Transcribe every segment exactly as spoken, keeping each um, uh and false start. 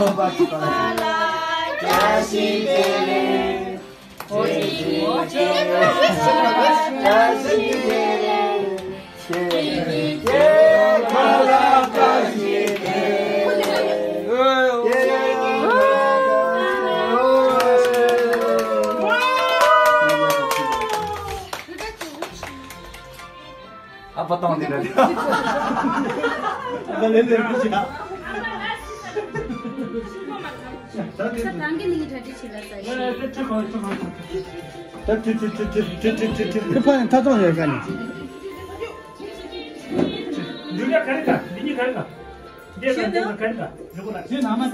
ཨ་ཕ་བཏང་དེ་འདྲ་དེ། ཨ་ཕ་ལེན་ལེན་པོ་ཞིག་ཨ། ད་དེ་ད་དེ་དེ་དེ་དེ་དེ་དེ་ཕ་ནི་ཐ་ཚོང་ཡོད་ག་ནི། འདི་ག་རེ་ག་འདི་གཉིས་ག་རེ་ག་ན་ན།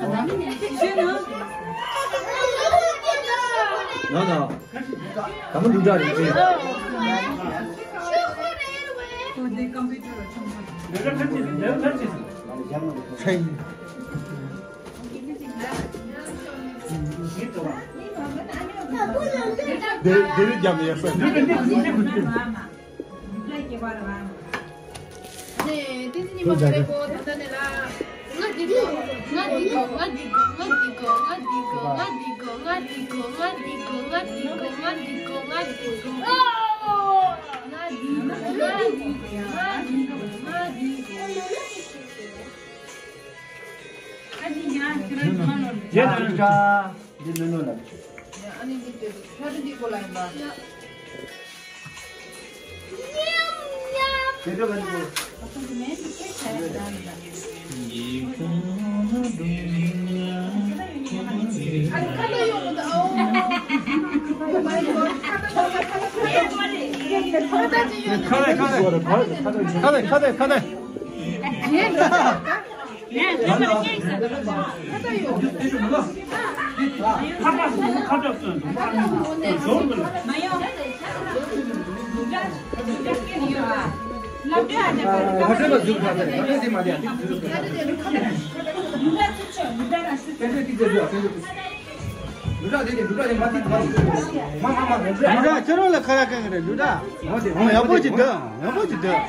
ག་མོ་འདུག་འདྲ་རེད་ཅེས། འདི་རིགས་རྒྱབ་ཡོད་ས། འདི་ལོ་ལོ་ལ། ཨ་ནི་འདི་དེ་ལྷ་རི་འདི་གོ་ལ་ཡིན་པ། དེ་འདྲ་བ་འདི་གོ། ཁ་ལེ་ཁ་ལེ་ཁ་ལེ། ལུ་དྲག་ཁྱེད་རང་ལ་ཁ་ར་གང་གི་རེད་ལུ་དྲག་ཡག་པོ་ཅིག་འདུག་ཡག་པོ་ཅིག་འདུག་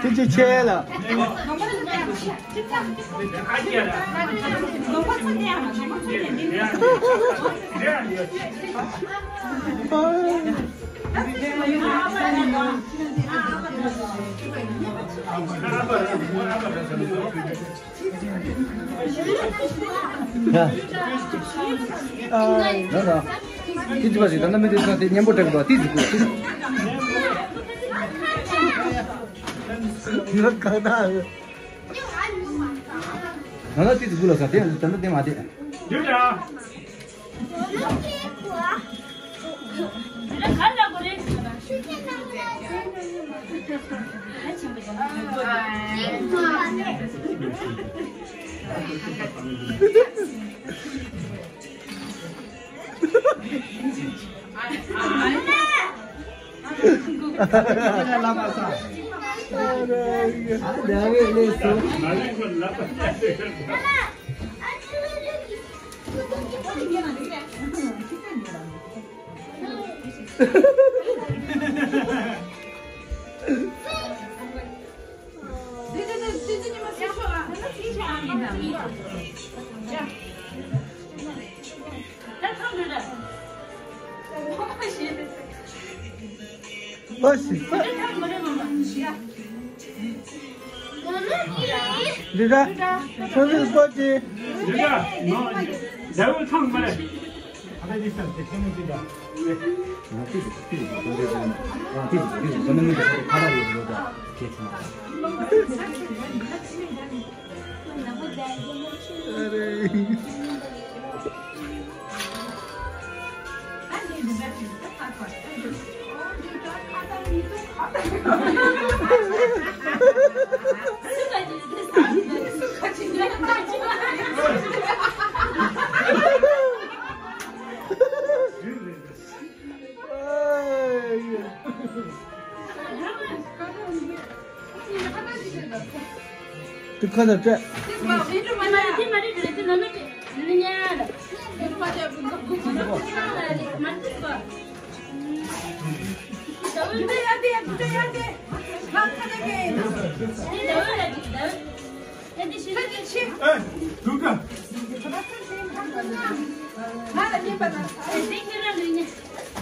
དེ་ཅི་ཆེ་ལ། ཡ། ཡ་ད། ཏི་ཙི་པ་ཞིག་ད་ནམ་མི་དེ་ཚོ་དེ་སྙན་པོ་སྒྲོག་གི་འདུག་ཏི་ཙི་ཀུ། ཡོད་གང་ན། ང་ལ་ཏི་ཙི་ཀུ་ལ་ས་དེ་ད་ནི་དེ་མ་དེ། ཨ་ཤི། འདི་འདྲ། ཆུ་ཚོད་སྐོར་གྱི། འདི་འདྲ། ནོ། ཟླ་འོད་ཚང་མ་རེད། དེ་ཁ་ད་སྤྲད།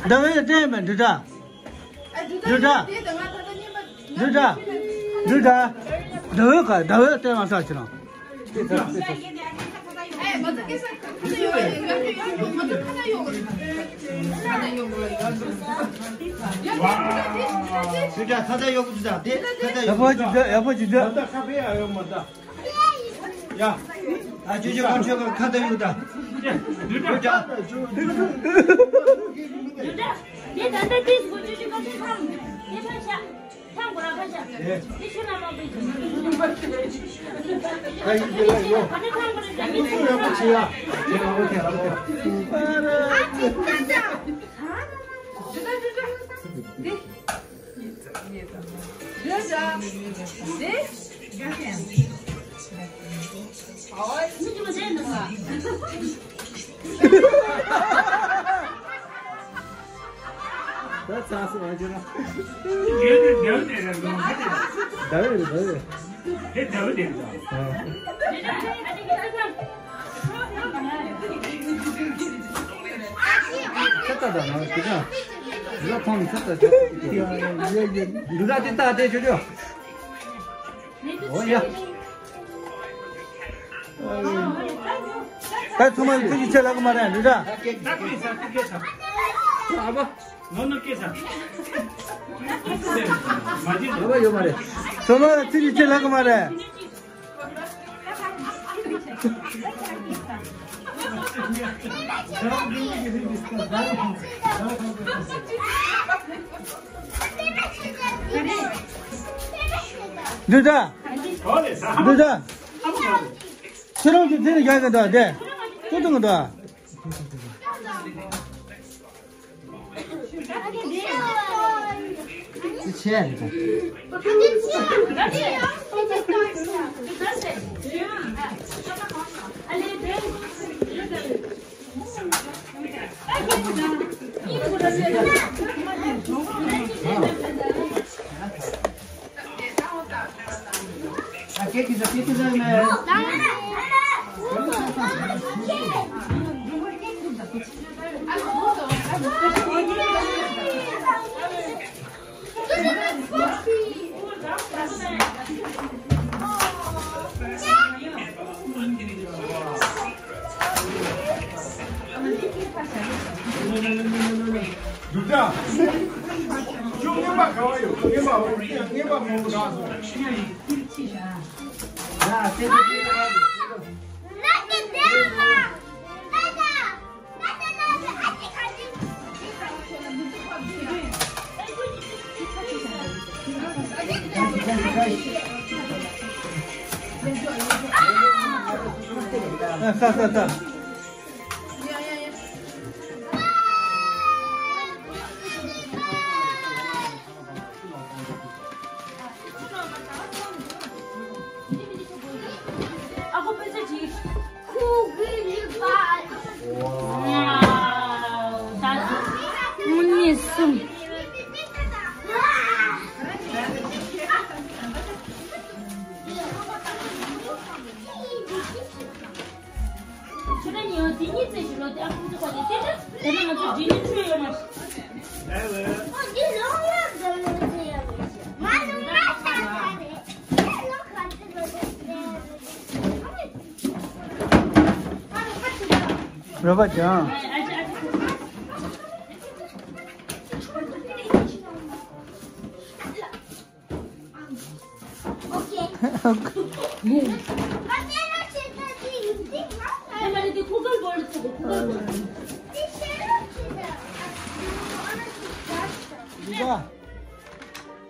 ཟླ་བའི་སྟེང་མ་འདུག་ད། འདུག་ད། འདུག་ད། འདུག་ད། ཟླ་བའི་ཀ་ཟླ་བའི་སྟེང་མ་ས་ཕྱི་ནང་། ཡག་པོ་ཅིག་བསྡད། ཡག་པོ་ཅིག་བསྡད། ཡ། ཨ་ཅོ་ཅོ་གང་ཆོད་གང་ཁ་བརྡ་ཡོད་ད། ཡོད་ད། ཡོད་ད། དེ་ད་ལྟ་དེ་སུ་ཅོ་ཅོ་གང་ཆོད་ཁམ། དེ་ཕར་བཞག་ཁམ་གོ་ར་ཕར་བཞག་དེ་ཆུ་ན་མ་པའི་ཆུ། ཨ་ཡིན་དེ་ལ་ཡོད། ཨ་ནི་ཁམ་གོ་ར་བཞག་མི་ཚུ་ཡག་པོ་བྱེད་ཡ། དེ་ལ་འོ་དེ་ལ་འོ་དེ། ཨ་ཅི་ད་ད། དེ། འདུག་ད་དེ་ལྟ་དེ་ཅོ་ཅོ། འོ་ཡ། ད་ཚང་མ་ལ་ཐུགས་རྗེ་ཆེ་ལབ་གི་མ་རེད་འདུག་ད། ཨ་ཕ། ནོ་ནོ་སྐད་ཆ། མ་བྱེད། ཡོད་པ་ཡོད་མ་རེད། ཚང་མ་ལ་ཐུགས་རྗེ་ཆེ་ལབ་གི་མ་རེད། འདུག་ད། འདུག་ད། ཁྱེད་རང་ཚོ་དེ་ལ་རྒྱག་གི་འདུག་དེ། ཅི་གཏོང་གི་འདུག་ཅི་བྱས་རེད་ད། འདུག་ད། ཁྱོད་རྔན་པ་ག་བ་ཡོད། རྔན་པ་འོ་རྔན་པ་མང་པོ་བཞག་སོང་། ཡ་དེ་དེ་དེ། ཨ་ས་ས་ས། དངོས་གནས་སུ། ཁྱོད་རང་ཉིད་འོ་དེ་གཉིས་རྩེ་ཞིག་ལོ། དེ་ཨ་ཁུ་ཚོ་ག་དེ་བལྟས་ན། དེ་ན་ང་ཚོ་རྗེས་ནས་ཆོས་ཡོད་མ་རེད། ཨོ་དེ་ལོང་ལ་འགྲོ་ཡོད་ཟེར་ཡ་མ་རེད། ང་ལོང་ལ་ཆ་ཆ་རེད། དེ་ལོང་ག་ཚོད་ལོ་ཟེར་ཟེར་ཡ་མ་རེད། རོ་པ་ཅང་།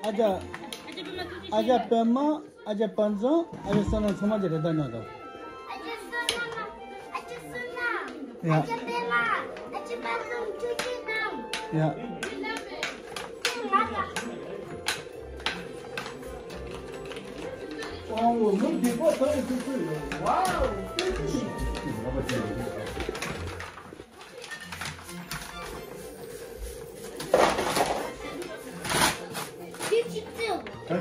ཨ་ཅག་ཨ་ཅག་པད་མ། ཨ་ཅག་པ་ཛོ། ཨ་ཅག་བསོད་ནམས། ཚང་མ་གྱི་རེ་ད་ཉོ་དང་། ཡ། ཡ། ཨེ།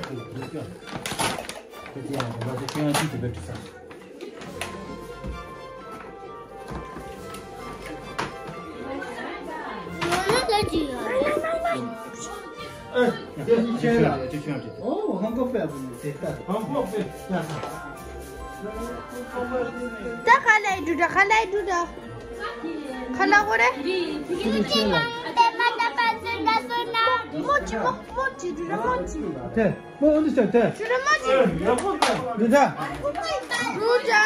དེ་ནི་ཁྱེད་ལ། ཨོ། ཧང་ཀོ་པེ་ཨ་བུ་ནི་དེ་ལྟ། ཧང་ཀོ་པེ། ད་ཁ་ལ་ཡི་འདུག་ད། ཁ་ལ་ཡི་འདུག་ད། ཁ་ལ་གོ་རེ། ཁྱེད་ལ་ཁྱེད་ལ། མོ་ཅི་མོ་མོ་ཅི་འདུག་ད། མོ་ཅི། དེ། མོ་འདི་ཟེར་དེ། འདུག་ད། འདུག་ད། འདུག་ད།